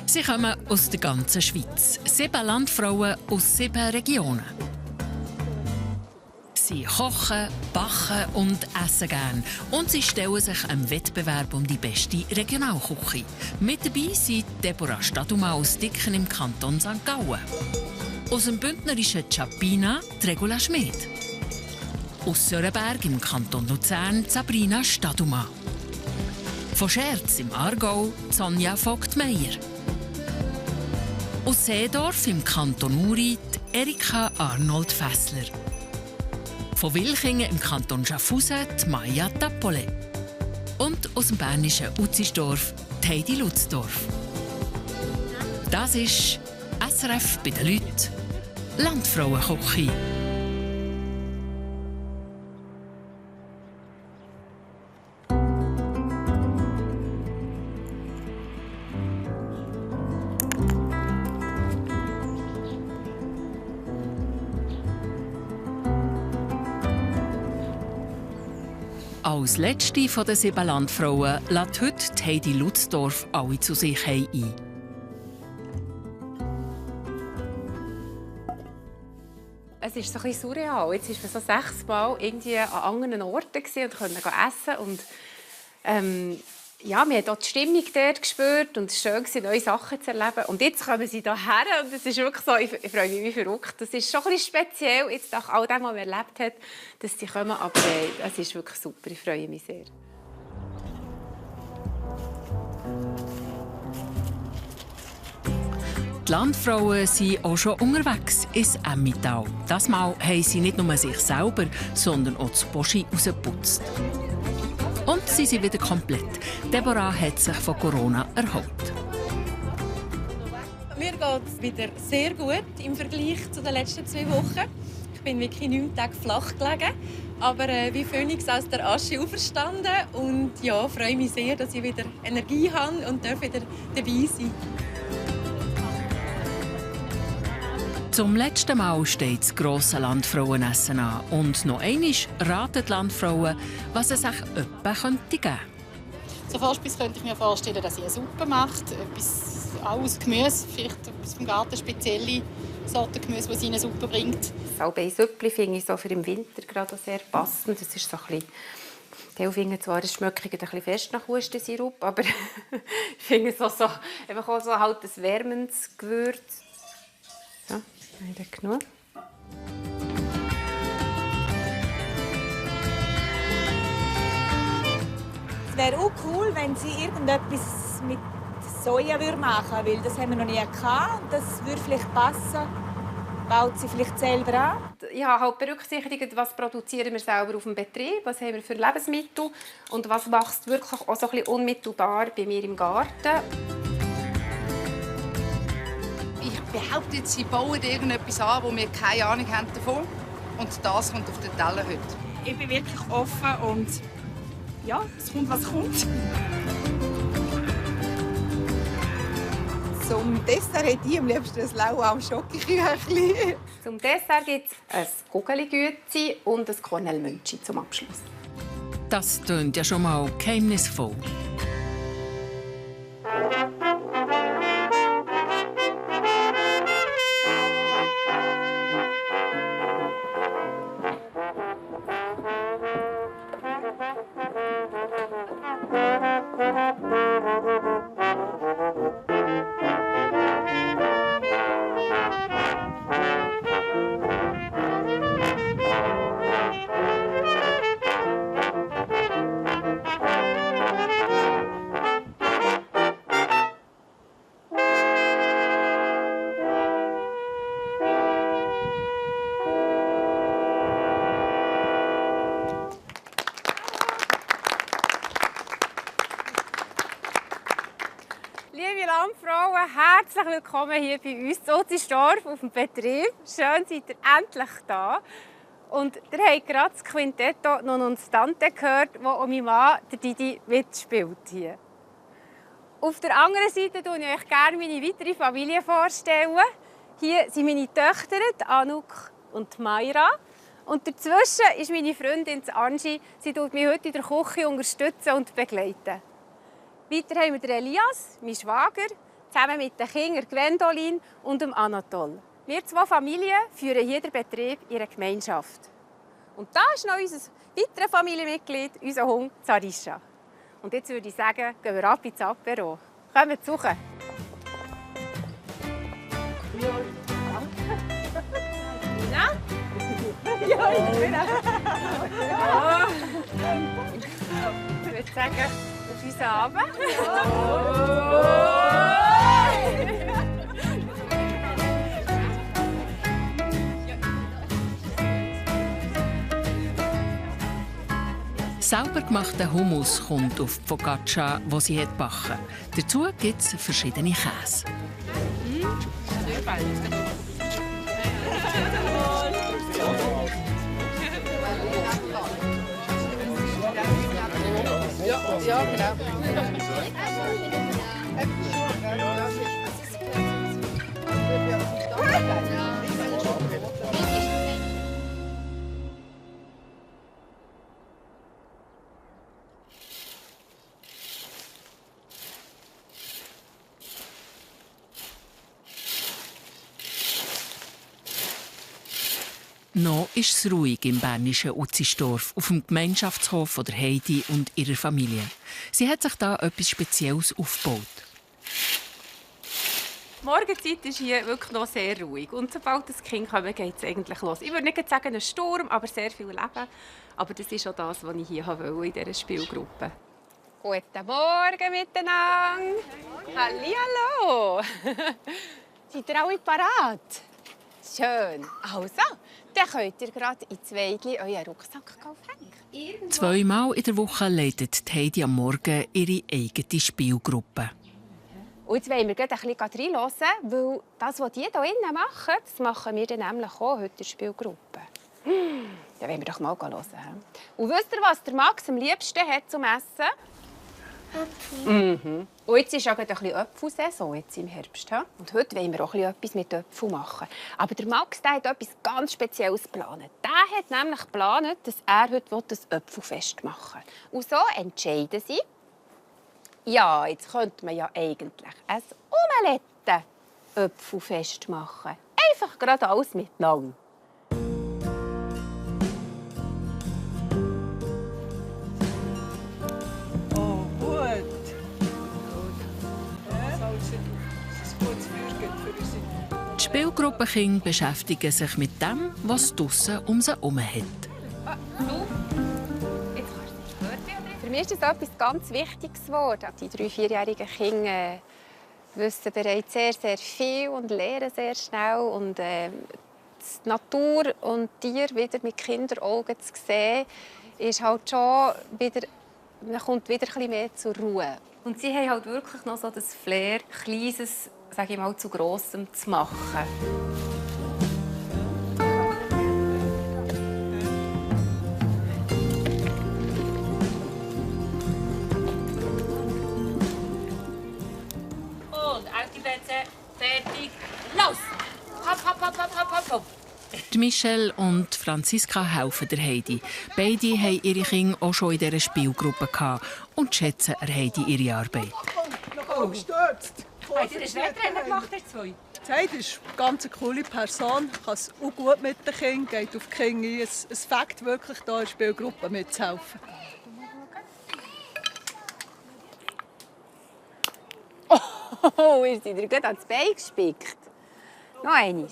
Sie kommen aus der ganzen Schweiz. 7 Landfrauen aus 7 Regionen. Sie kochen, backen und essen gern. Und sie stellen sich einem Wettbewerb um die beste Regionalküche. Mit dabei sind Deborah Staduma aus Dicken im Kanton St. Gallen. Aus dem bündnerischen Chapina Regula Schmid. Aus Sörenberg im Kanton Luzern Sabrina Staduma. Von Scherz im Aargau Sonja Vogt-Meyer. Aus Seedorf im Kanton Uri Erika Arnold Fessler. Von Wilchingen im Kanton Schaffhausen Maja Tappole. Und aus dem bernischen Utzisdorf Heidi Lutzdorf. Das ist SRF bei den Leuten. Landfrauenküche. Als letzte von den 7 Landfrauen lädt heute Heidi Lutzdorf alle zu sich ein. Es ist so ein bisschen surreal. Jetzt waren wir so 6 Mal irgendwie an anderen Orten und konnten essen. Und, ja, wir haben auch die Stimmung dort gespürt und es war schön, neue Sachen zu erleben. Und jetzt kommen sie hierher und es ist wirklich so, ich freue mich wie verrückt. Das ist schon ein bisschen speziell, jetzt nach all dem, was man erlebt hat, dass sie kommen. Aber es ist wirklich super, ich freue mich sehr. Die Landfrauen sind auch schon unterwegs ins Emmental. Das Mal haben sie nicht nur sich selber, sondern auch das Boschi rausgeputzt. Und sie sind wieder komplett. Deborah hat sich von Corona erholt. Mir geht es wieder sehr gut im Vergleich zu den letzten 2 Wochen. Ich bin wirklich 9 Tage flach gelegen, aber wie Phönix aus der Asche auferstanden. Und ja, freue mich sehr, dass ich wieder Energie habe und wieder dabei sein. Zum letzten Mal steht das grosse Landfrauenessen an. Und noch einmal raten die Landfrauen, was es sich etwa geben könnte. Zum Vorspeis könnte ich mir vorstellen, dass ich eine Suppe mache. Etwas aus Gemüse, vielleicht etwas vom Garten, spezielle Sorten Gemüse, die sie in eine Suppe bringt. Salbei-Süppli finde ich so für im Winter gerade sehr passend. Das ist so ein bisschen, ich finde zwar, es schmeckt ein bisschen fest nach Hustensirup, aber ich finde es auch so, einfach auch so halt ein wärmendes Gewürz. Ja, nicht genug. Es wäre auch cool, wenn Sie irgendetwas mit Soja machen würden, weil das haben wir noch nie gehabt. Das würde vielleicht passen. Baut sie vielleicht selber an? Ich habe halt berücksichtigt, was produzieren wir selber auf dem Betrieb, was haben wir für Lebensmittel und was wächst wirklich auch so ein bisschen unmittelbar bei mir im Garten. Ich behaupte jetzt, sie bauen irgendetwas an, wo wir keine Ahnung haben davon. Und das kommt auf den Teller heute. Ich bin wirklich offen und ja, es kommt, was kommt. Zum Dessert hätte ich am liebsten ein Lauwarm Schokoküchli. Zum Dessert gibt es ein Kugeligützi und ein Kornelmünchi zum Abschluss. Das klingt ja schon mal geheimnisvoll. Liebe Landfrauen, herzlich willkommen hier bei uns in Utzisdorf auf dem Betrieb. Schön, seid ihr endlich da. Und ihr habt gerade das Quintetto Non Stante gehört, wo auch mein Mann, der Didi, mitspielt hier. Auf der anderen Seite stelle ich euch gerne meine weitere Familie vorstellen. Hier sind meine Töchter, Anouk und Mayra. Und dazwischen ist meine Freundin Angie. Sie unterstützt mich heute in der Küche unterstützen und begleiten. Weiter haben wir Elias, mein Schwager, zusammen mit den Kindern Gwendolin und dem Anatol. Wir 2 Familien führen hier den Betrieb in einer Gemeinschaft. Und da ist noch unser weiteres Familienmitglied, unser Hund Zarisha. Und jetzt würde ich sagen, gehen wir ab ins Apero. Kommen wir suchen. Na? Ja, ich bin auch. Ich würde sagen, auf unseren Abend. Sauber gemachter Hummus kommt auf die Focaccia, die sie gebacken hat. Dazu gibt es verschiedene Käse. Ja, genau. Noch ist es ruhig im bernischen Utzisdorf auf dem Gemeinschaftshof von der Heidi und ihrer Familie. Sie hat sich da etwas Spezielles aufgebaut. Die Morgenzeit ist hier wirklich noch sehr ruhig. Und sobald das Kind kommt, geht es eigentlich los. Ich würde nicht sagen, ein Sturm, aber sehr viel Leben. Aber das ist auch das, was ich hier wollte in dieser Spielgruppe. Guten Morgen miteinander. Hallihallo. Seid ihr alle parat? Schön. Also, dann könnt ihr gerade in 2 euren Rucksack aufhängen. 2-mal in der Woche leitet Heidi am Morgen ihre eigene Spielgruppe. Und jetzt wollen wir gerade ein bisschen reinhören, weil das, was die hier innen machen, das machen wir dann nämlich auch heute in der Spielgruppe. Dann wollen wir doch mal hören. Und wisst ihr, was der Max am liebsten hat zum Essen? Äpfel. Und jetzt ist auch ein bisschen Äpfelsaison jetzt im Herbst. Und heute wollen wir auch etwas mit Äpfeln machen. Aber der Max hat etwas ganz Spezielles geplant. Der hat nämlich geplant, dass er heute das Äpfelfest machen will. Und so entscheiden sie, ja, jetzt könnte man ja eigentlich ein Omelette-Äpfelfest machen. Einfach gerade alles miteinander. Oh, gut. Die Spielgruppenkinder beschäftigen sich mit dem, was draussen um sie herum hat. Für mich ist das etwas ganz Wichtiges geworden. Die 3-4-jährigen Kinder wissen bereits sehr, sehr viel und lernen sehr schnell. Und die Natur und Tiere wieder mit Kinderaugen zu sehen, ist halt schon wieder, man kommt wieder ein bisschen mehr zur Ruhe. Und sie haben halt wirklich noch so das Flair, Kleines, sage ich mal, zu Grossem zu machen. Fertig, los! Hopp, hopp, hopp, hopp, hopp, hopp, hopp. Die Michelle und Franziska helfen der Heidi. Beide haben ihre Kinder auch schon in dieser Spielgruppe gehabt und schätzen Heidi ihre Arbeit. Oh, gestürzt. Habt ihr ein Wettrennen gemacht, ihr 2? Die Heidi ist eine ganz coole Person, kann es auch gut mit den Kindern, geht auf die Kinder ein. Es fängt wirklich, hier in der Spielgruppe mitzuhelfen. Oh, ihr seid ihr gut ans Bein gespickt. Noch einmal.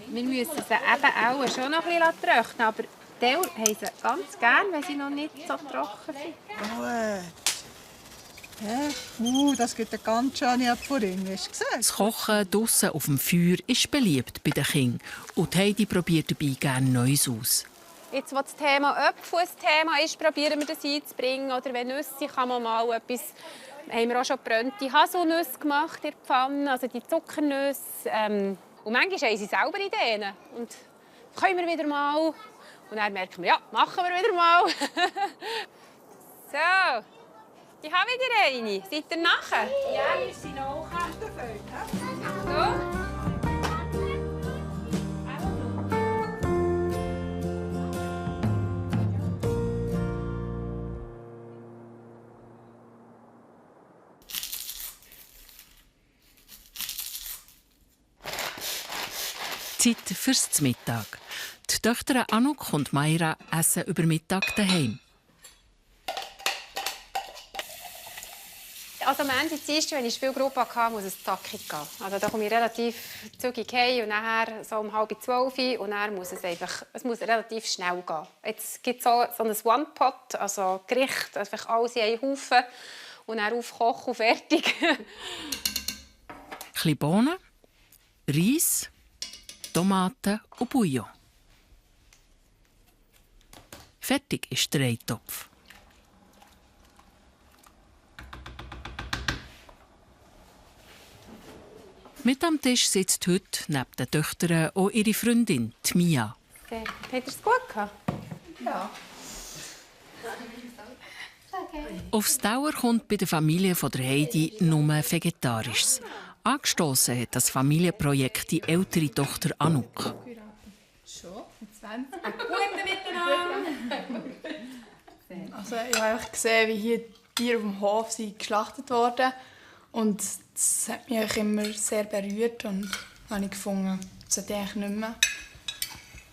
Wir müssen sie eben auch schon noch ein bisschen trocknen, aber die haben sie ganz gern, wenn sie noch nicht so trocken sind. Gut. Das gibt eine ganz schöne Apfelringe, hast du gesehen? Das Kochen draussen auf dem Feuer ist beliebt bei den Kindern. Und Heidi probiert dabei gerne Neues aus. Jetzt, wo das Thema Äpfel ein Thema ist, probieren wir das einzubringen. Oder wenn Nüsse, kann man mal etwas... Haben wir auch schon gebrannte Haselnüsse gemacht in der Pfanne, also die Zuckernüsse. Und manchmal haben sie selber Ideen. Und können wir wieder mal. Und dann merken wir, ja, machen wir wieder mal. So, ich habe wieder eine. Seid ihr nachher? Ja, wir sind auch. So. Zeit fürs Mittag. Die Töchter Anouk und Mayra essen über Mittag daheim. Also am Ende des Dienstags, wenn ich Spielgruppe hatte, muss es zackig gehen. Also da komme ich relativ zügig heim und nachher so um 11:30 und dann muss es muss relativ schnell gehen. Jetzt gibt es so ein One-Pot, also Gericht, einfach alles in einen Haufen und dann aufkochen und fertig. Ein bisschen Bohnen, Reis, Tomaten und Bouillon. Fertig ist der Eintopf. Mit am Tisch sitzt heute neben den Töchtern auch ihre Freundin, die Mia. Okay. Habt ihr es gut gehabt? Ja. Aufs Dauer kommt bei der Familie von der Heidi nur Vegetarisches. Angestoßen hat das Familienprojekt die ältere Tochter Anouk. Schon? 20? Also, ich habe einfach gesehen, wie hier die Tiere auf dem Hof geschlachtet wurden. Und das hat mich immer sehr berührt und habe ich gefunden, das sollte ich eigentlich nicht mehr.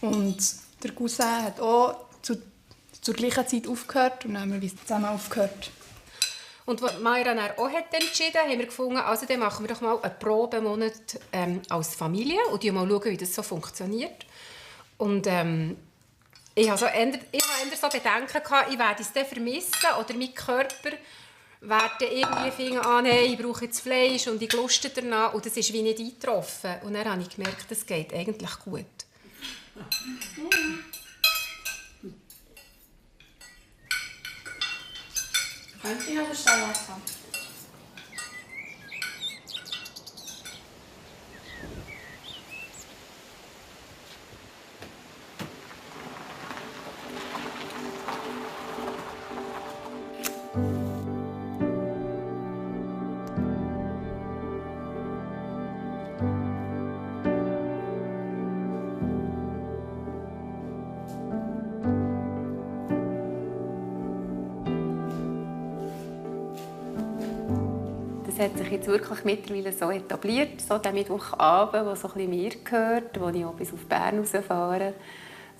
Und der Cousin hat auch zur gleichen Zeit aufgehört und dann haben wir zusammen aufgehört. Und als Mayra auch entschieden hat, haben wir gefunden, also dann machen wir doch mal einen Probemonat als Familie und schauen mal, wie das so funktioniert. Und ich hatte eher so Bedenken, ich werde es dann vermissen oder mein Körper werde irgendwie finden, nein, ich brauche jetzt Fleisch und ich luste danach. Und das ist wie nicht eingetroffen. Und dann habe ich gemerkt, das geht eigentlich gut. Könnte ich also schon lassen? Das hat sich jetzt wirklich mittlerweile so etabliert, so der Mittwochabend, der so ein bisschen mir gehört, wo ich auch bis auf Bern rausfahre.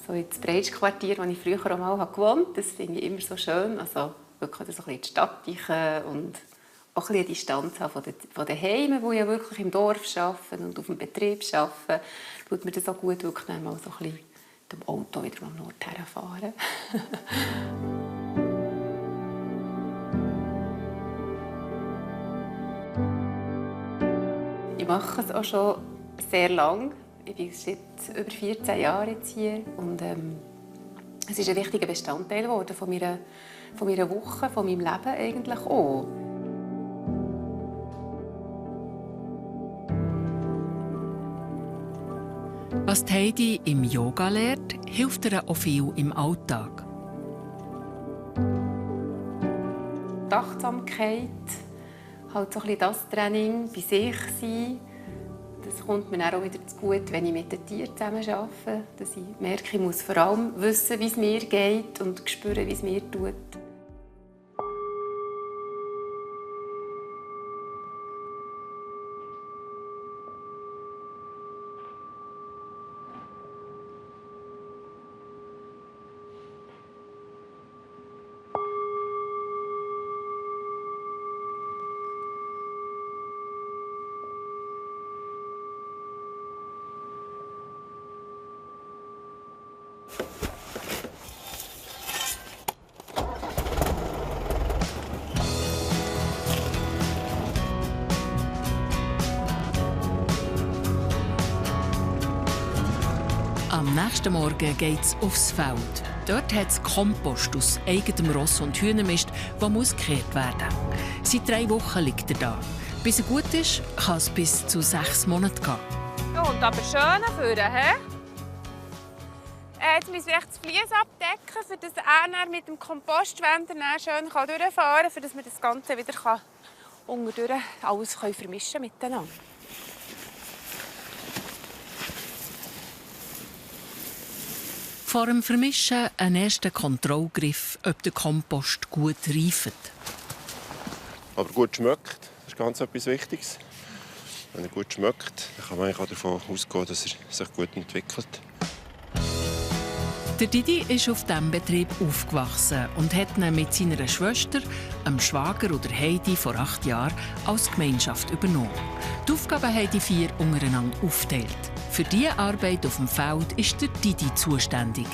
So ins Breitschquartier, wo ich früher auch mal gewohnt habe. Das finde ich immer so schön. Also wirklich so ein bisschen in die Stadt und auch ein bisschen eine Distanz haben von den Heimen, die ja wirklich im Dorf arbeiten und auf dem Betrieb arbeiten. Tut mir das auch gut, wirklich mal so ein bisschen mit dem Auto wieder am Nord herfahren. Ich mache es auch schon sehr lange. Ich bin seit über 14 Jahren jetzt hier. Und, es ist ein wichtiger Bestandteil geworden von meiner Woche, von meinem Leben eigentlich auch. Was Heidi im Yoga lernt, hilft ihr auch viel im Alltag. Die Achtsamkeit, halt so ein bisschen das Training bei sich sein. Das kommt mir auch wieder zu gut, wenn ich mit den Tieren zusammen arbeite. Dass ich merke, ich muss vor allem wissen, wie es mir geht und spüren, wie es mir tut. Am nächsten Morgen geht es aufs Feld. Dort hat es Kompost aus eigenem Ross- und Hühnermist, der gekehrt werden muss. Seit 3 Wochen liegt er da. Bis er gut ist, kann es bis zu 6 Monate gehen. Ja, und aber schön führen, hä? Jetzt müssen wir das Vlies abdecken, damit er mit dem Kompostwender schön durchfahren kann, damit wir das Ganze wieder unterdurch alles vermischen miteinander. Vor dem Vermischen ein erster Kontrollgriff, ob der Kompost gut reift. Aber gut schmeckt, das ist ganz etwas Wichtiges. Wenn er gut schmeckt, dann kann man eigentlich auch davon ausgehen, dass er sich gut entwickelt. Der Didi ist auf diesem Betrieb aufgewachsen und hat ihn mit seiner Schwester, dem Schwager oder Heidi, vor 8 Jahren als Gemeinschaft übernommen. Die Aufgaben haben die 4 untereinander aufgeteilt. Für diese Arbeit auf dem Feld ist der Didi zuständig.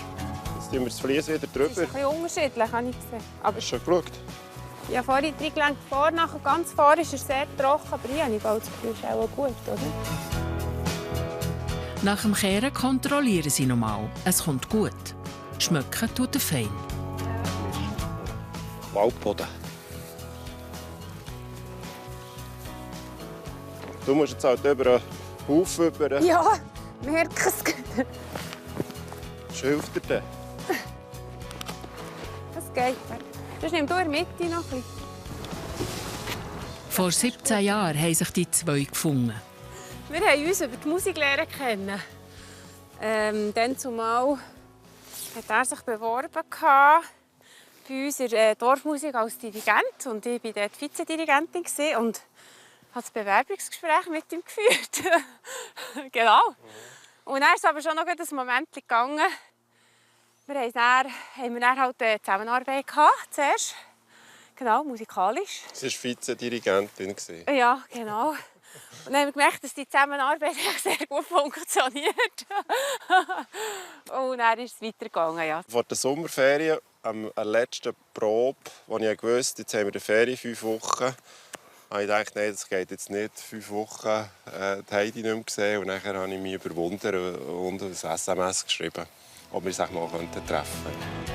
Jetzt tun wir das Vlies wieder drüber. Das ist ein bisschen unterschiedlich, habe ich gesehen. Aber Hast du schon geschaut? ja, vorhin reingelenkt, nachher ganz vor ist er sehr trocken, aber ich habe das Gefühl, ist auch gut, oder? Nach dem Kehren kontrollieren sie nochmal. Es kommt gut. Schmecken tut er fein. Waldboden. Du musst jetzt halt über einen Haufen über. Ja, merke es. Was hilft dir denn? Das geht. Das nimmst du in der Mitte noch ein bisschen. Vor 17 Jahren haben sich die 2 gefunden. Wir haben uns über die Musik lernen kennen. Dann zumal hat er sich beworben bei uns in der Dorfmusik als Dirigent. Und ich war dort Vizedirigentin und habe das Bewerbungsgespräch mit ihm geführt. Genau. Und dann ist es aber schon noch ein Moment gegangen. Wir haben dann halt eine Zusammenarbeit gehabt, zuerst. Genau, musikalisch. Sie war Vizedirigentin. Ja, genau. Und dann haben wir gemerkt, dass die Zusammenarbeit sehr gut funktioniert. Und dann ist es weitergegangen, ja. Vor der Sommerferien, an der letzten Probe, als ich wusste, jetzt haben wir eine Ferien 5 Wochen, habe ich gedacht, nein, das geht jetzt nicht. 5 Wochen die Heidi nicht mehr gesehen. Und dann habe ich mich überwunden und ein SMS geschrieben, ob wir uns mal treffen könnten.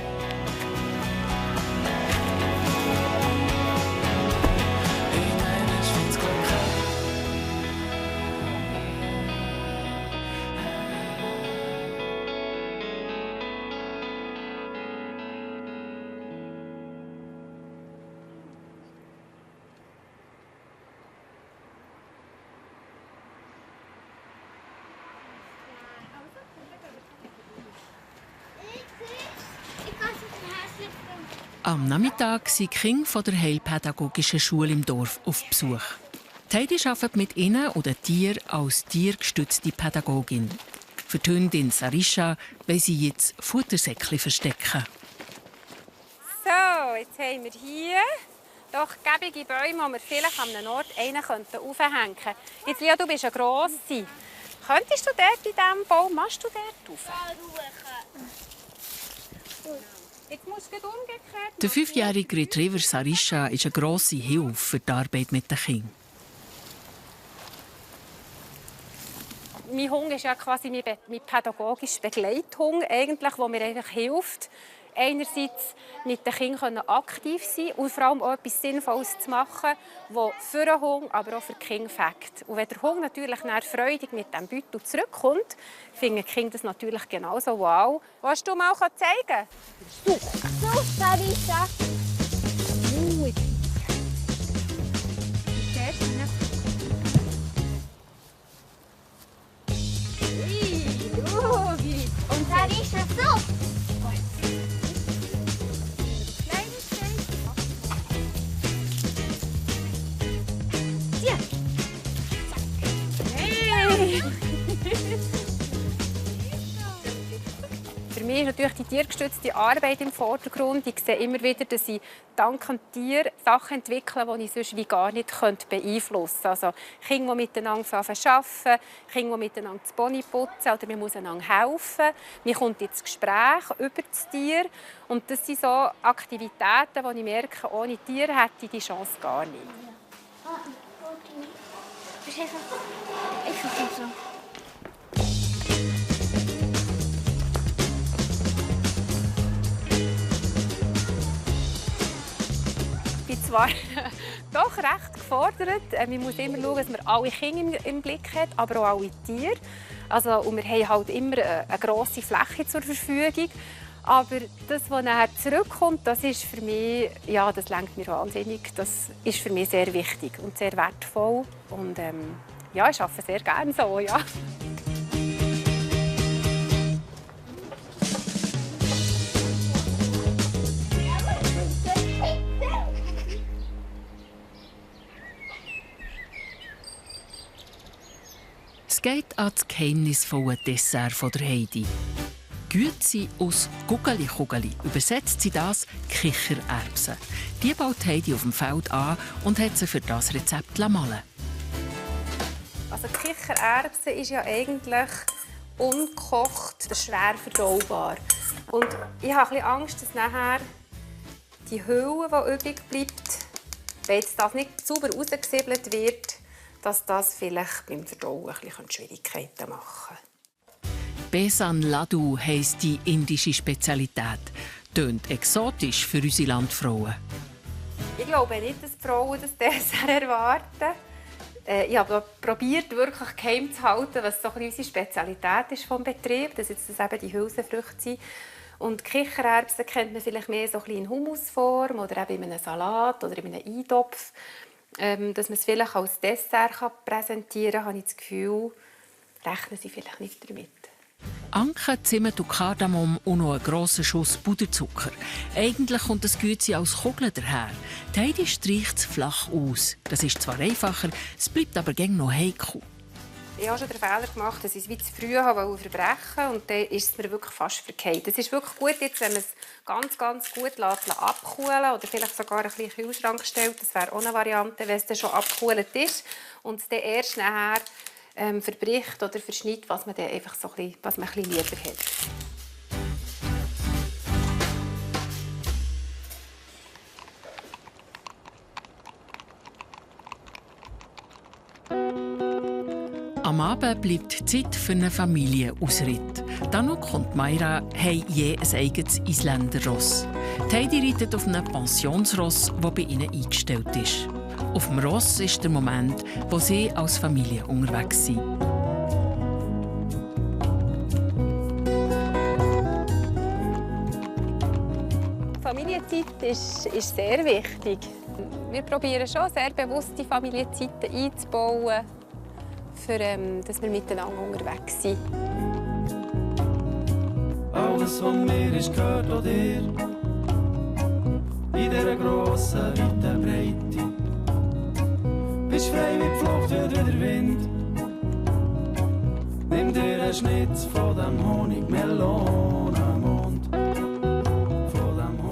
Am Nachmittag sind die Kinder von der Heilpädagogischen Schule im Dorf auf Besuch. Die Heidi arbeitet mit ihnen und den Tieren als tiergestützte Pädagogin. Für die Hündin Sarisha will sie jetzt Futtersäckchen verstecken. So, jetzt haben wir hier doch gebige Bäume, die wir vielleicht an einem Ort aufhängen könnten. Jetzt, Lia, du bist eine Grosse. Könntest du dort in diesem Baum, machst du dort rauf? Jetzt musst du umgekehrt. Der 5-jährige Retriever Sarisha ist eine grosse Hilfe für die Arbeit mit den Kindern. Mein Hund ist ja quasi mein pädagogischer Begleithund, eigentlich, der mir einfach hilft, einerseits mit den Kindern aktiv sein und vor allem auch etwas Sinnvolles zu machen, das für den Hund, aber auch für die Kinder fängt. Und wenn der Hund natürlich freudig mit diesem Beutel zurückkommt, finden die Kinder das natürlich genauso wow. Willst du mal zeigen? So, Sarisa. Gut. Und Sarisa so. Für mich ist natürlich die tiergestützte Arbeit im Vordergrund. Ich sehe immer wieder, dass ich dank dem Tier Sachen entwickle, die ich sonst wie gar nicht beeinflussen könnte. Also Kinder, die miteinander arbeiten, Kinder, die miteinander das Pony putzen oder man muss einander helfen. Man kommt ins Gespräch über das Tier. Und das sind so Aktivitäten, wo ich merke, ohne Tier hätte ich die Chance gar nicht. Ich versuche so. Ich bin zwar doch recht gefordert. Man muss immer schauen, dass man alle Kinder im Blick hat, aber auch alle Tiere. Also, und wir haben halt immer eine grosse Fläche zur Verfügung. Aber das, was nachher zurückkommt, das ist für mich, ja, das lenkt mir wahnsinnig. Das ist für mich sehr wichtig und sehr wertvoll. Und ja, ich arbeite sehr gerne so, ja. geht an das geheimnisvolle Dessert von der Heidi. Güezi aus Guggeli-Kuggeli übersetzt sie das Kichererbsen. Die baut Heidi auf dem Feld an und hat sie für das Rezept mahlen. Also Kichererbsen ist ja eigentlich ungekocht, schwer verdaubar. Und ich habe ein bisschen Angst, dass nachher die Hülle, die übrig bleibt, wenn jetzt das nicht sauber rausgesiebelt wird, dass das vielleicht beim Verdauen ein bisschen Schwierigkeiten machen kann. Besan Laddu heisst die indische Spezialität. Tönt exotisch für unsere Landfrauen. Ich glaube nicht, dass die Frauen das Dessert erwarten. Ich habe probiert, wirklich geheim zu halten, was so unsere Spezialität ist vom Betrieb, dass jetzt das eben die Hülsenfrüchte sind. Und Kichererbsen kennt man vielleicht mehr so in Hummusform oder eben in einem Salat oder in einem Eintopf. Dass man es vielleicht als Dessert präsentieren kann, habe ich das Gefühl, rechnen sie vielleicht nicht damit. Anke, Zimt und Kardamom und noch einen grossen Schuss Puderzucker. Eigentlich kommt das Güezi als Kugel daher. Die Heidi streicht es flach aus. Das ist zwar einfacher, es bleibt aber gäng noch heikel. Ich habe schon den Fehler gemacht, dass ich es wie zu früh verbrechen wollte. Und dann ist es mir wirklich fast verkehrt. Es ist wirklich gut, jetzt, wenn man es ganz, ganz gut abkühlen oder vielleicht sogar ein bisschen in den Kühlschrank stellt. Das wäre auch eine Variante, wenn es dann schon abgekühlt ist. Und es dann erst nachher verbricht oder verschneidet, was man dann einfach so ein bisschen lieber hat. Am Abend bleibt Zeit für einen Familienausritt. Dann kommt Mayra, haben je ein eigenes Isländerross. Die Heidi reitet auf einem Pensionsross, das bei ihnen eingestellt ist. Auf dem Ross ist der Moment, wo sie als Familie unterwegs sind. Familienzeit ist sehr wichtig. Wir probieren schon sehr bewusst die Familienzeiten einzubauen, dass wir miteinander unterwegs sind. Alles von mir ist gehört auch dir, in dieser grossen, weiten Breite. Bist frei wie die Flucht durch den Wind. Nimm dir einen Schnitz von dem Honigmelonenmund.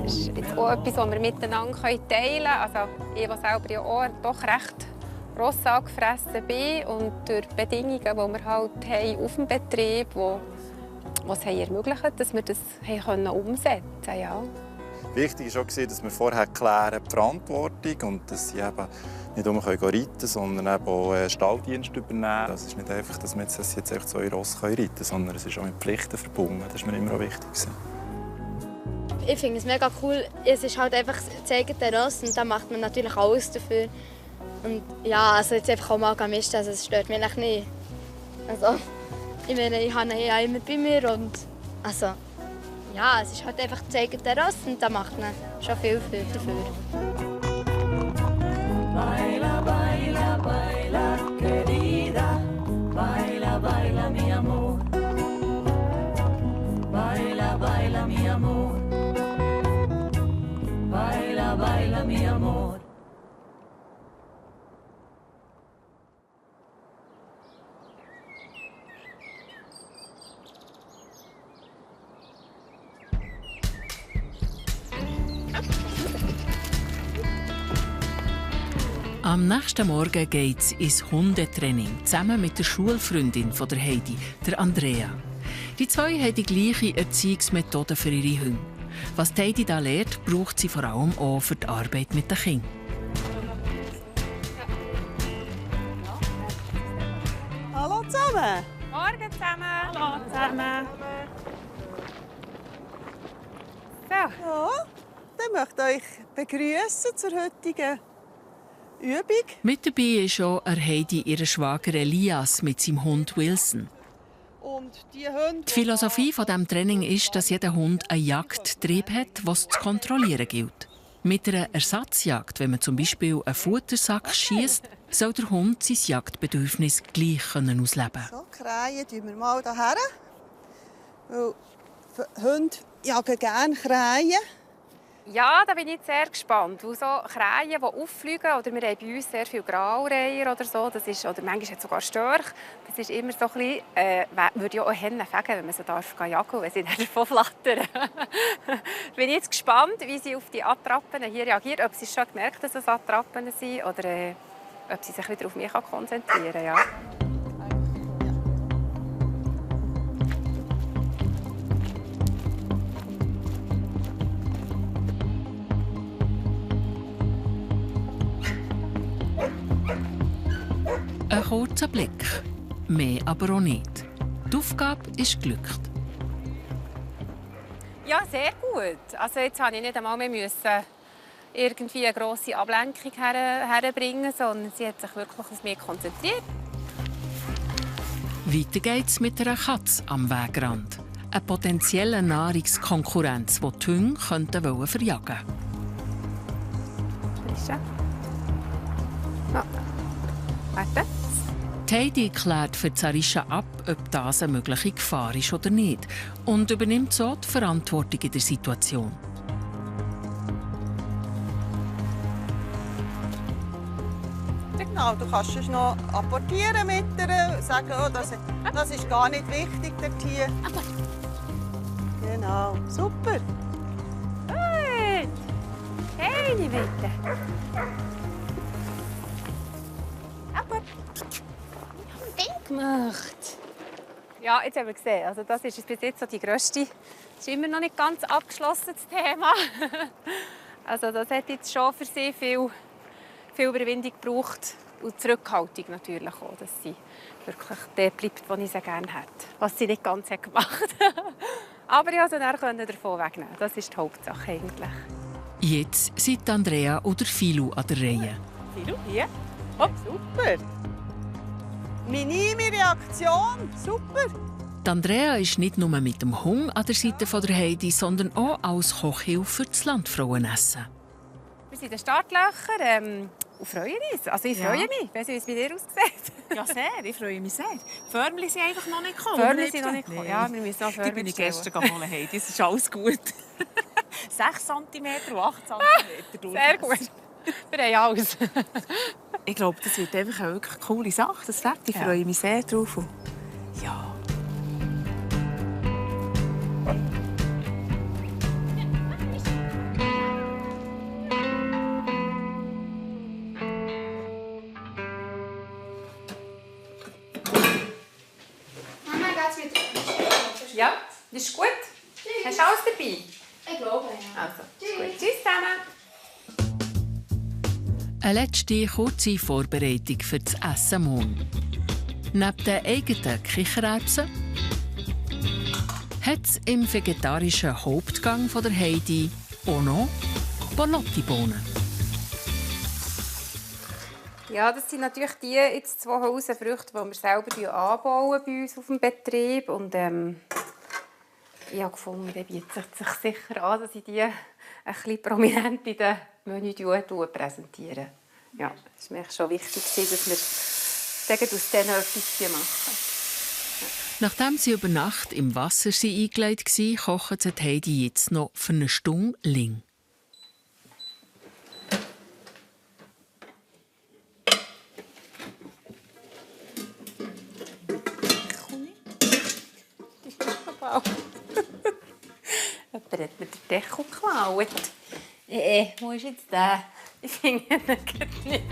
Das ist jetzt auch etwas, das wir miteinander teilen können. Also ich, die selber ja auch doch recht Ross angefressen bin und durch die Bedingungen, die wir halt haben auf dem Betrieb, die es ermöglicht, dass wir das umsetzen können. Ja. Wichtig war auch, dass wir vorher klären die Verantwortung und dass sie eben nicht nur reiten können, sondern eben auch Stalldienst übernehmen. Das ist nicht einfach, dass wir jetzt einfach 2 Ross reiten können, sondern es ist auch mit Pflichten verbunden. Das ist mir immer auch wichtig. Ich finde es mega cool. Es ist halt einfach zeigen der Ross und da macht man natürlich alles dafür. Und ja, also jetzt einfach auch mal misten, also es stört mich eigentlich nicht. Also, ich meine, ich habe ihn ja immer bei mir und also, ja, es ist halt einfach zeigen der Ross und da macht man schon viel dafür. Baila, baila, baila, querida. Baila, baila, mi amor. Baila, baila, mi amor. Baila, baila, mi amor. Am nächsten Morgen geht es ins Hundetraining, zusammen mit der Schulfreundin von der Heidi, der Andrea. Die zwei haben die gleiche Erziehungsmethode für ihre Hunde. Was die Heidi da lernt, braucht sie vor allem auch für die Arbeit mit den Kindern. Hallo zusammen! Morgen zusammen! Hallo zusammen! So. Ja, dann möchte ich euch begrüßen zur heutigen Übung. Mit dabei ist auch Heidi ihr Schwager Elias mit seinem Hund Wilson. Und die Hunde, die Philosophie von diesem Training ist, dass jeder Hund einen Jagdtrieb hat, was zu kontrollieren gilt. Mit einer Ersatzjagd, wenn man zum Beispiel einen Futtersack schiesst, soll der Hund sein Jagdbedürfnis gleich ausleben können. So, Krähen tun wir mal hierher. Weil Hunde jagen gerne Krähen. Ja, da bin ich sehr gespannt. Weil so Krähen, die auffliegen, oder wir haben bei uns sehr viele Graureiher oder so, das ist, oder manchmal hat sogar Störche, das ist immer so ein bisschen, würde ja auch Hennen fegen, wenn man sie jagen darf, wenn sie dann davon flattern. Bin ich jetzt gespannt, wie sie auf die Attrappen hier reagieren, ob sie schon gemerkt haben, dass es Attrappen sind, oder ob sie sich wieder auf mich konzentrieren kann. Ja. Ein kurzer Blick, mehr aber auch nicht. Die Aufgabe ist geglückt. Ja, sehr gut. Also jetzt musste ich nicht einmal mehr irgendwie eine grosse Ablenkung herbringen, sondern sie hat sich wirklich auf mich konzentriert. Weiter geht's mit einer Katze am Wegrand. Eine potenzielle Nahrungskonkurrenz, die die Hunde verjagen könnten. Frische. Oh. Warte. Heidi klärt für Zarisha ab, ob das eine mögliche Gefahr ist oder nicht, und übernimmt so die Verantwortung in der Situation. Genau, du kannst es noch apportieren mit ihr, sagen, oh, das ist gar nicht wichtig dort hier. Genau, super. Gut. Hey, bitte. Aber Ding gemacht. Ja, jetzt haben wir gesehen. Also das ist bis jetzt so die grösste. Das ist immer noch nicht ganz abgeschlossen, das Thema. Also das hat jetzt schon für sie viel Überwindung gebraucht. Und Zurückhaltung natürlich auch, dass sie wirklich der bleibt, wo ich sie gerne hätte. Was sie nicht ganz gemacht hat. Aber ich konnte sie davon wegnehmen. Das ist die Hauptsache eigentlich. Jetzt sind Andrea oder Philo an der Reihe. Philo, hier. Oh, super. Minime Reaktion, super. Die Andrea ist nicht nur mit dem Hunger an der Seite von der Heidi, sondern auch als Kochhilfe für das Landfrauenessen. Wir sind in den Startlöchern und freuen uns. Also ich freue mich. Weißt du, wie es bei dir aussieht? Ja, sehr. Ich freue mich sehr. Die Förmchen sind einfach noch nicht gekommen. Förmchen sind noch nicht gekommen. Ja, wir müssen noch Die Förmchen bin ich bestellen. gestern geholt. Hey, das ist alles gut. 6 cm und 8 cm. Sehr gut. Wir haben alles. Ich glaube, das wird einfach eine wirklich coole Sache. Das Fett. Ich freue mich sehr drauf. Ja. Mama, geht's mit dir? Ja, das ist gut. Hast du alles dabei? Ich glaube, ja. Also, gut. Tschüss zusammen. Eine letzte kurze Vorbereitung für das Essen morgen. Neben den eigenen Kichererbsen hat es im vegetarischen Hauptgang von der Heidi auch noch Borlotti-Bohnen. Ja, das sind natürlich die jetzt 2 Hülsenfrüchte, die wir selber anbauen bei uns auf dem Betrieb. Und ich habe gefunden, es bietet sich sicher an, dass ich die ein bisschen prominent in den Menü präsentiere. Ja, es war mir schon wichtig, dass wir aus denen etwas machen. Nachdem sie über Nacht im Wasser eingelegt waren, kochen sie Heidi jetzt noch für eine Stunde Ling. Jemand hat mir den Deckel geklaut. Wo ist jetzt der? Ich finde ihn nicht.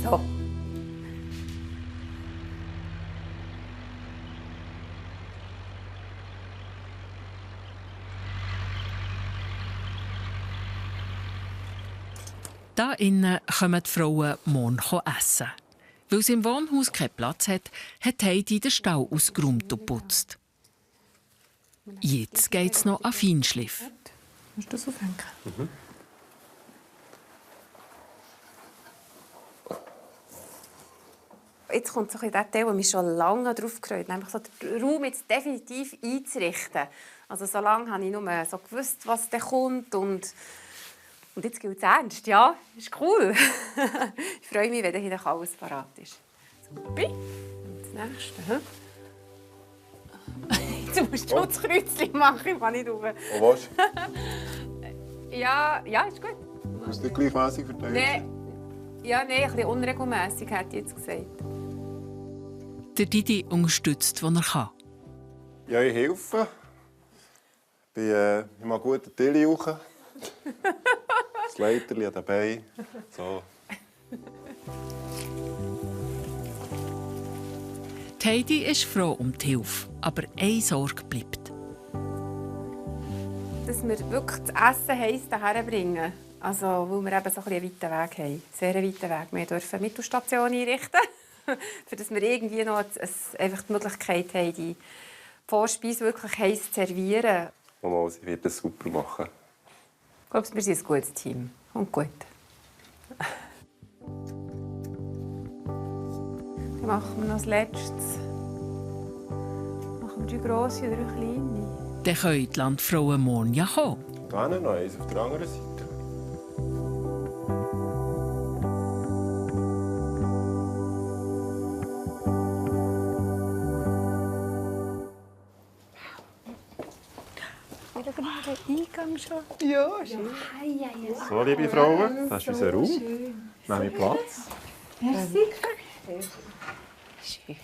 So. Da innen kommen die Frauen morgen essen. Weil sie im Wohnhaus keinen Platz hat, hat Heidi den Stall ausgeräumt und geputzt. Jetzt geht es noch an Feinschliff. Musst du das aufhängen? Mhm. Jetzt kommt so ein der Teil, der mich schon lange darauf gefreut, nämlich so den Raum jetzt definitiv einzurichten. Also so lange habe ich nur so gewusst, was da kommt und jetzt gilt es ernst. Ja, ist cool. Ich freue mich, wenn hier alles parat ist. Super. Und das Nächste. Jetzt musst du das Kreuzchen machen, ich kann nicht rauf. Und was? Ja, ist gut. Ist das gleichmäßig verteilt? Nein, ein bisschen unregelmässig, hätte ich jetzt gesagt. Der Didi unterstützt, wo er kann. Ja, ich helfe. Ich mache gut den Tilly rauchen. Das Leiterli dabei. So. Heidi ist froh um die Hilfe, aber eine Sorge bleibt. Dass wir wirklich das Essen heiß herbringen. Also, weil wir eben so einen weiten Weg haben. Sehr weiten Weg. Wir dürfen eine Mittelstation einrichten, für dass wir irgendwie noch einfach die Möglichkeit haben, die Vorspeise wirklich heiß zu servieren. Mama, sie wird das super machen. Ich glaube, wir sind ein gutes Team. Und gut. Dann machen wir noch das Letzte. Machen wir 3 grosse und 3 kleine. Dann können die Landfrauen morgen ja kommen. Da noch eins auf der anderen Seite. Eingang schon. Ja, schön. So, liebe Frauen, das ist unser Raum. Nehmen wir Platz. Merci. Schön.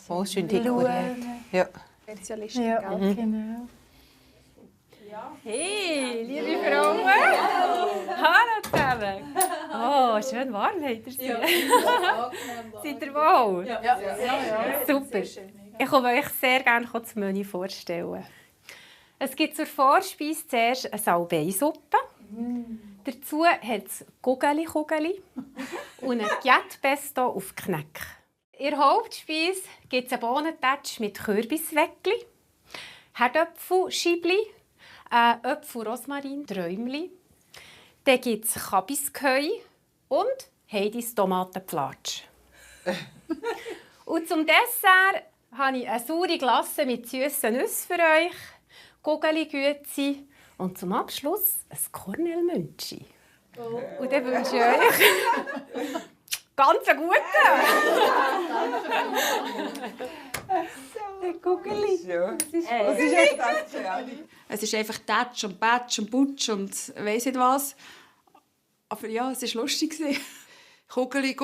Oh, schön dekoriert. Ja. Spezialisten, ja. Genau. Hey, liebe Frauen. Hallo zusammen. Oh, schön warm habt ihr sie. Seid ihr wohl? Ja. Super. Ich komme euch sehr gerne das Menü vorstellen. Es gibt zur Vorspeise zuerst eine Salbeisuppe. Dazu hat es Gugeli und ein Gjetpesto auf Kneck. In der Hauptspeise gibt es einen Bohnentatsch mit Kürbisweckli, Herdöpfelscheibli, Äpfel, Träumli. Dann gibt es Kabisköi und Heidis Tomatenplatsch. Und zum Dessert habe ich eine saure Glasse mit süßen Nüssen für euch, Gugeli-Güezi und zum Abschluss ein Kornelmünchi. Oh. Und dann wünsche ich euch ganz einen guten. Gugeli. Es ist einfach Tatsch und Batsch und Butsch und weiss nicht was. Aber ja, es war lustig. Gugeli,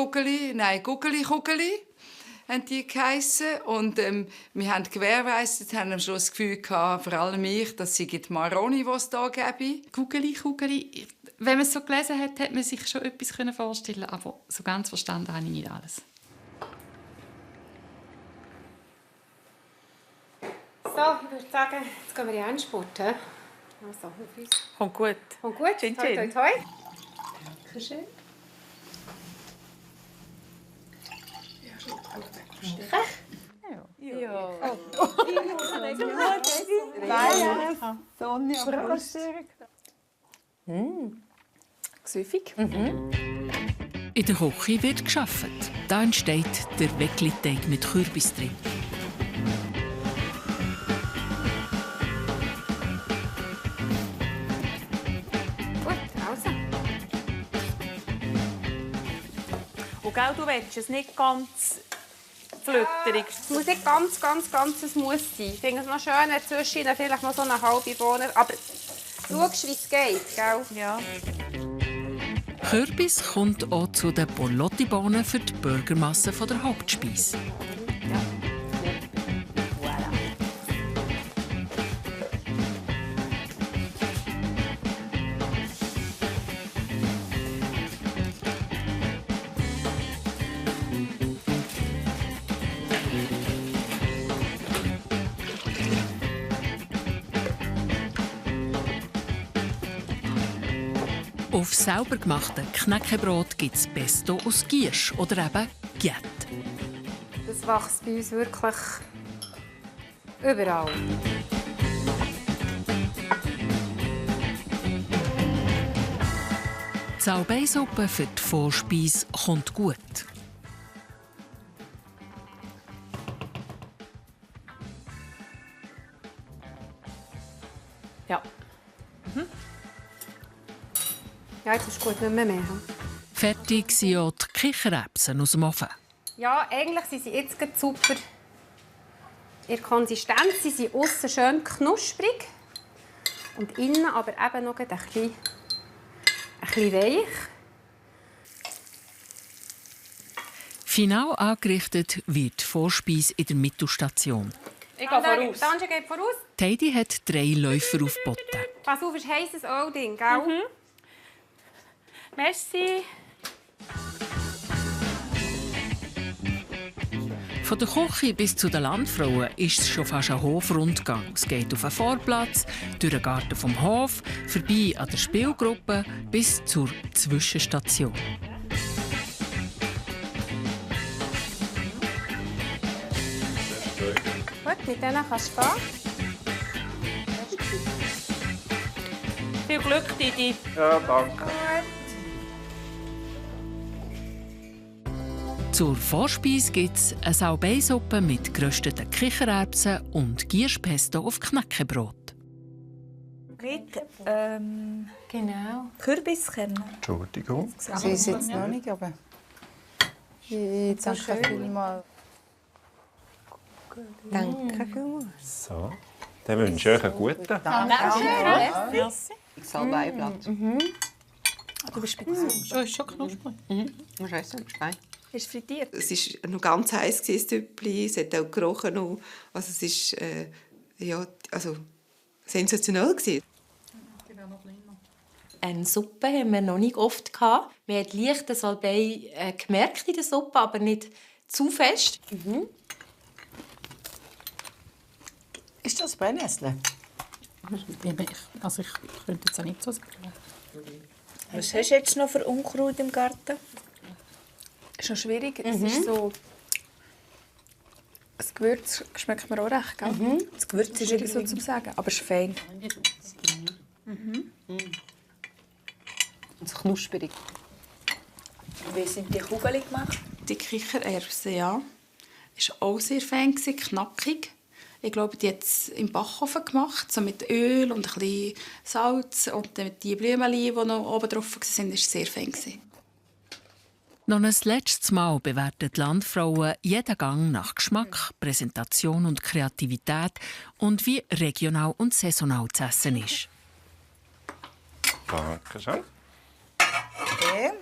haben die geheissen. Und wir haben gewährleistet, haben am Schluss das Gefühl gehabt, vor allem ich, dass sie die Maroni, die es hier gäbe. Gugeli. Wenn man es so gelesen hat, hat man sich schon etwas vorstellen können, aber so ganz verstanden habe ich nicht alles. So, ich würde sagen, jetzt gehen wir in den Endspurt. Also, auf uns. Kommt gut. Kommt gut. Schön. Toi. Dankeschön. Ja. Sonja, Gesüffig. In der Küche wird gearbeitet. Da entsteht der Weckli-Teig mit Kürbis drin. Gut, also. Und gell, du willst es nicht ganz flütterig. Es muss nicht ganz ein Muss sein. Ich finde es noch schön, zwischen vielleicht noch so eine halbe Bohne. Aber schaust, wie es geht, gell? Ja. Kürbis kommt auch zu den Borlotti-Bohnen für die Burgermasse der Hauptspeise. Auf selber gemachten Knäckebrot gibt es Pesto aus Giersch oder eben Giet. Das wächst bei uns wirklich überall. Die Salbeisuppe für die Vorspeise kommt gut. Ja. Ja, jetzt ist gut, nicht mehr. Fertig sind auch die Kichererbsen aus dem Ofen. Ja, eigentlich sind sie jetzt gerade super In der Konsistenz sind sie aussen schön knusprig und innen aber eben noch ein bisschen weich. Final angerichtet wird die Vorspeise in der Mittelstation. Ich gehe voraus. Tanja geht voraus. Heidi hat 3 Läufer aufgeboten. Pass auf, es ist heisses Ölding, gell? Merci. Von der Küche bis zu den Landfrauen ist es schon fast ein Hofrundgang. Es geht auf den Vorplatz, durch den Garten vom Hof, vorbei an der Spielgruppe bis zur Zwischenstation. Gut, mit denen kannst du gehen. Viel Glück, Didi. Ja, danke. Zur Vorspeise gibt es eine Salbeisuppe mit gerösteten Kichererbsen und Gierschpesto auf Knäckebrot. Mit genau. Kürbiskerne. Entschuldigung. Sie ist jetzt noch nicht, aber danke vielmals. Danke vielmals. So, dann wünsche ich euch einen guten. Danke. Salbeiblatt. Du bist speziell. Schon ist schon knusprig. Musst du essen, ist fein. Ist frittiert. Es war noch ganz heiß, das Tüppli. Es hat auch gerochen. Also es ist also sensationell gewesen. Eine Suppe haben wir noch nicht oft gehabt. Wir haben leicht das Salbei gemerkt in der Suppe, aber nicht zu fest. Ist das Brennnessel? Also ich könnte jetzt auch nicht so sagen. Was hast du jetzt noch für Unkraut im Garten? Ist noch schwierig. Es ist so... Das Gewürz schmeckt mir auch recht, gell? Das Gewürz ist irgendwie so zu sagen, aber es ist fein. Und knusprig. Wie sind die Kugeln gemacht? Die Kichererbsen, ja. War auch sehr fein, knackig. Ich glaube, die hat es im Backofen gemacht, so mit Öl und ein bisschen Salz. Und die Blümchen, die noch oben drauf waren, war sehr fein. Noch ein letztes Mal bewerten die Landfrauen jeden Gang nach Geschmack, Präsentation und Kreativität und wie regional und saisonal zu essen ist. Danke schön. Okay.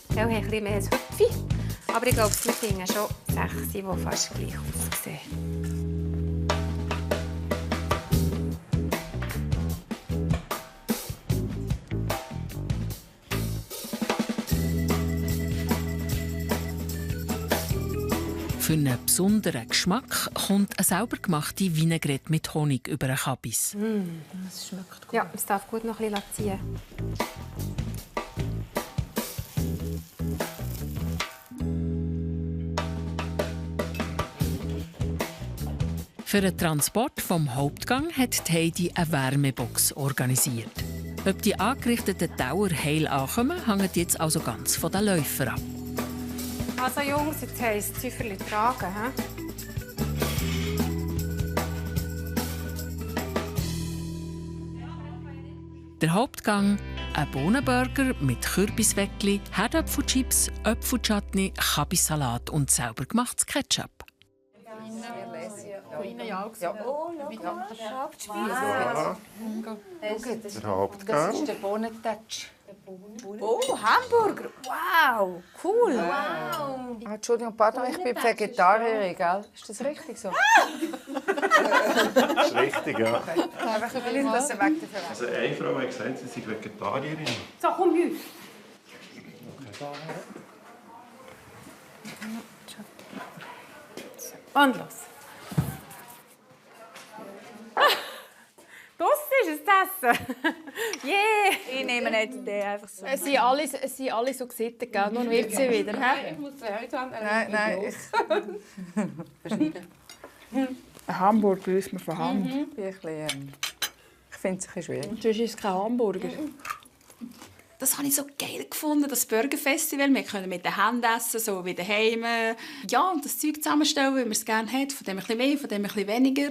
Wir haben ein bisschen mehr als Hüpfi. Aber ich glaube, wir finden schon 6, die fast gleich aussehen. Für einen besonderen Geschmack kommt eine selber gemachte Vinaigrette mit Honig über einen Kabis. Das schmeckt gut. Ja, es darf gut noch ein bisschen ziehen. Für den Transport vom Hauptgang hat Heidi eine Wärmebox organisiert. Ob die angerichteten Tauer heil ankommen, hängt jetzt also ganz von den Läufern ab. Also Jungs, jetzt heisst es Zifferli tragen. He? Der Hauptgang: ein Bohnenburger mit Kürbisweckli, Herdöpfelchips, Äpfelchutney, Kabissalat und selber gemachtes Ketchup. Von Ihnen ja auch gesehen. Oh, schau mal. Der Hauptgang. Das ist der Bohnentouch. Oh, Hamburger. Wow, cool. Wow. Entschuldigung, pardon, ich bin Vegetarierin, gell? Ist das richtig so? Das ist richtig, ja. Einfach ein bisschen, dass er weg dafür Also eine Frau hat gesagt, sie sei Vegetarierin. So, komm bei uns. Und los. Das ist es Essen. Yeah. Ich nehme nicht den einfach so. Es sind alle so gesittet, gell? Nun wird sie wieder. He? Ich muss die Hand haben. Nein, ich... Verschneiden. Ein Hamburger isst man von Hand. Ich finde es ein bisschen schwierig. Sonst ist es kein Hamburger. Das habe ich so geil gefunden, das Burgerfestival. Wir können mit den Händen essen, so wie daheim. Ja, und das Zeug zusammenstellen, wie man es gerne hat. Von dem ein bisschen mehr, von dem ein bisschen weniger.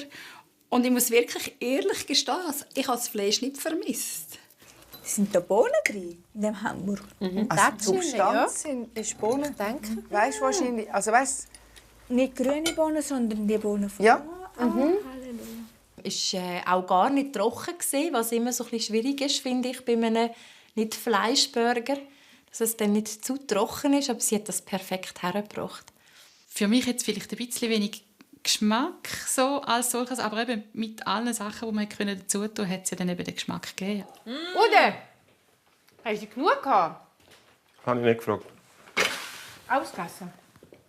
Und ich muss wirklich ehrlich gestehen, also ich habe das Fleisch nicht vermisst. Sind da Bohnen drin, in dem Hamburger? Also die Substanz ist Bohnen, denke ich. Weißt du wahrscheinlich, also weißt nicht grüne Bohnen, sondern die Bohnen von... Ja. Es war auch gar nicht trocken, was immer so ein bisschen schwierig ist, finde ich, bei einem Nicht-Fleischburger. Dass es dann nicht zu trocken ist, aber sie hat das perfekt hergebracht. Für mich jetzt vielleicht ein bisschen wenig Geschmack so als solches, aber eben mit allen Sachen, die man dazu tun konnte, hat sie dann eben den Geschmack gegeben. Ude, haben Sie genug gehabt? Habe ich nicht gefragt. Alles gegessen?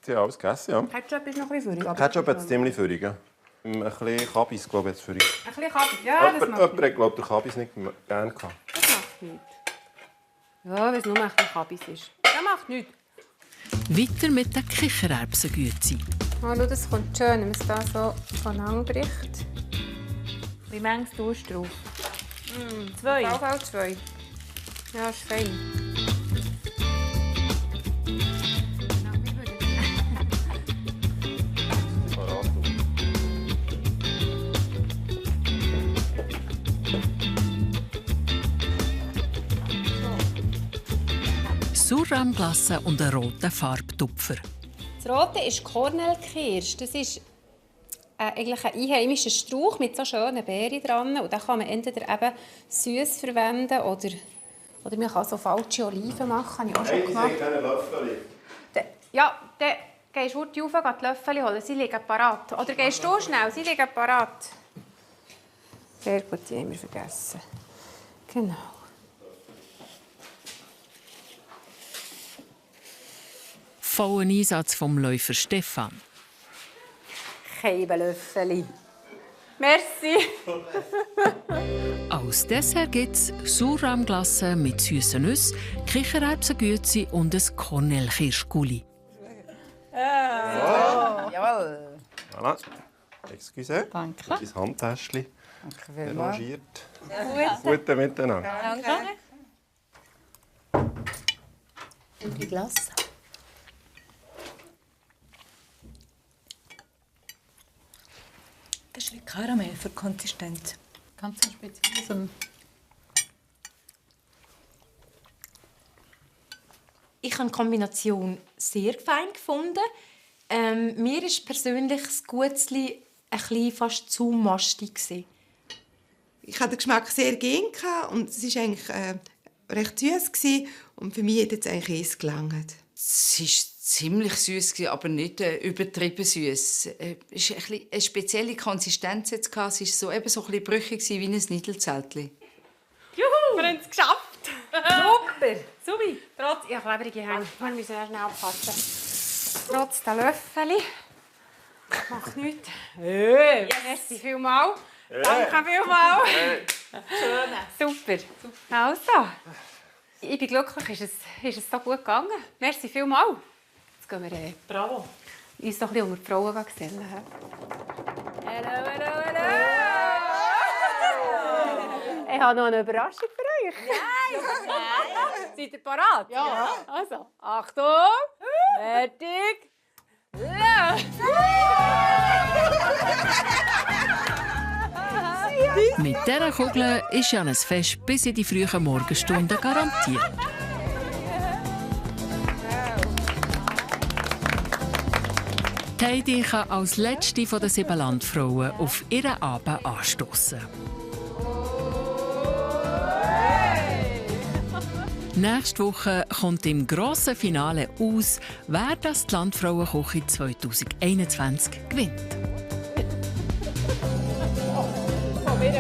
Sie haben alles gegessen, ja. Ketchup ist noch ein bisschen feurig. Ketchup hat es ziemlich feurig, ja. Ein bisschen Kabis, glaube ich, hat es feurig. Ein bisschen Kabis, ja, das macht Jemand hat, glaube ich, den Kabis nicht gerne gehabt. Das macht nichts. Ja, wenn es nur ein bisschen Kabis ist. Das macht nichts. Weiter mit den Kichererbsengüezi. Oh, schau, das kommt schön, wenn man es da so anbricht. Wie Menge tust du drauf? 2. Auch 2. Ja, ist fein. Surrahmglasse und einen roten Farbtupfer. Das Rote ist Kornelkirsch. Das ist eigentlich ein einheimischer Strauch mit so schönen Beeren dran. Und da kann man entweder eben süß verwenden oder man kann so falsche Oliven machen. Habe ich auch schon gemacht. Ja, dann gehst du rauf, geh die Löffel holen. Sie liegen parat. Oder gehst du schnell? Sie liegen parat. Sehr gut, die haben wir vergessen. Genau. Vollen Einsatz vom Läufer Stefan. Keine Löffel. Merci. Als Dessert gibt es Surrahmglasse mit süßen Nüssen, Kichererbsengüezi und ein Kornelkirschgulli. Jawohl. Voilà. Excuse. Danke. Dein Handtäschchen. Danke vielmals. Arrangiert. Gute miteinander. Danke. Und die Glasse. Das ist wie Karamell für die Konsistenz. Ganz speziell. Ich habe die Kombination sehr fein gefunden. Mir ist persönlich das Gutzli fast zu mastig. Ich hatte den Geschmack sehr gern und es war eigentlich recht süß und für mich hat es eigentlich erst gelangt. Es war ziemlich süß, aber nicht übertrieben süß. Es hatte eine spezielle Konsistenz. Es war so ein bisschen brüchig wie ein Niedelzeltli. Juhu, wir haben es geschafft. Super. Subi. Trotz, ich habe klebrige Hände. Wir müssen ja schnell abpassen. Trotz der Löffel. Macht nichts. Hey. Ja, merci vielmals. Hey. Danke vielmals. Hey. Schön. Super. Also, ich bin glücklich, ist es so gut gegangen. Merci vielmals. Jetzt gehen wir Bravo. Uns doch ein bisschen unter die Frauen gesellen. Hallo, hallo, hallo. Ich habe noch eine Überraschung für euch. Nein! Seid ihr bereit? Ja. Also, Achtung! Fertig! Ja. Mit dieser Kugel ist ja ein Fest bis in die frühen Morgenstunden garantiert. Heidi kann als letzte der 7 Landfrauen auf ihren Abend anstoßen. Nächste Woche kommt im grossen Finale aus, wer das die Landfrauenküche 2021 gewinnt. Von mir